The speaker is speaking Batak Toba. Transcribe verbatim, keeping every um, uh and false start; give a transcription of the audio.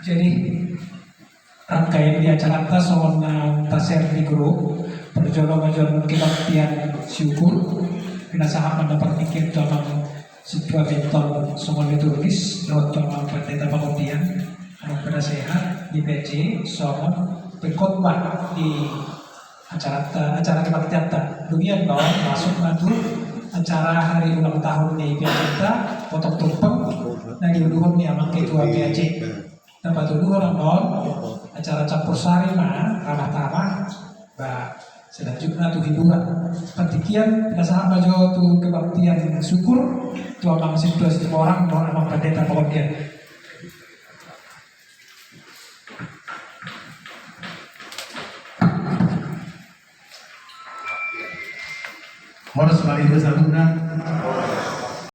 Jadi, rangkaian di acaranta songon na ta-share di grup, parjolo ma jo kebaktian syukur, pinasahat ma na partingkian tu amang sintua pintor songon liturgis, dohot tu amang pandita pangundian, amang penasehat di P A C, songon pengkhotbah di acaranta, acara kebaktianta. Dung i annon masuk ma tu acara hari ulang tahun ni P A C-ta, potong tumpeng, na diuluhon ni amang ketua P A C. Na patoluhon annon acara campur sari ma, ramah tamah, ba selanjutna tu hiburan. Partingkian, pinasahat ma jo tu kebaktian syukur tu amang sintua Situmorang dohot amang pandita pangundian. Horas ma di hamu saluhutna,